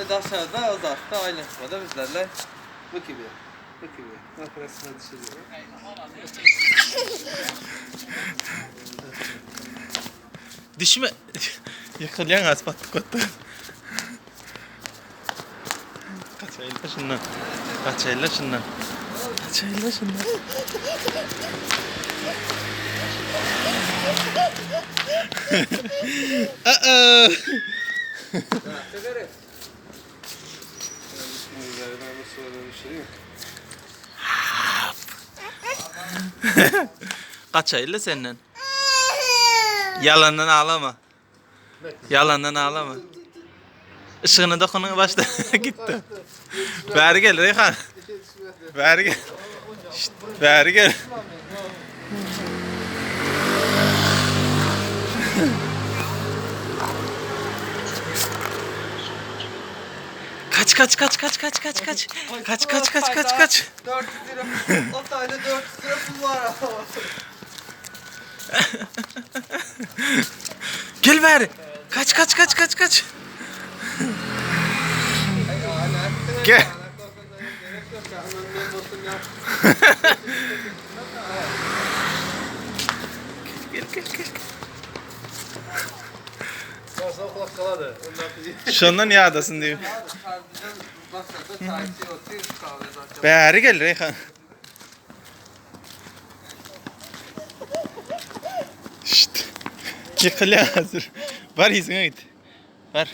Daşarda, uzakda, aýlanyşmada bizlerle bu kibi. Bu kibi. Bak resme düşürüyor. Düşme. Ýykylýaň az batdyk batdyk. Gaçaýynda şundan. Gaçaýynda şundan. Gaçaýynda şundan. Aa! Gaçaýynda senden. Ýalandan ağlama. Ýalandan ağlama. Işygyna dokunyň başda gitdi. Bäri gel Reyhan. Bäri gel. Şşt, bäri gel. Kaç kaç kaç kaç kaç kaç kaç. Kaç kaç kaç kaç kaç. 400 lira. O tane 400 lira pul var. Gel bäri. Kaç kaç kaç kaç kaç. Gel. Gel gel gel. Varsa kulak kaladı. Şondan ýadasyn diýip. Bäri gel Reyhan. Şşt. Ýykylýar hazir. Bar yzyňa git. Bar.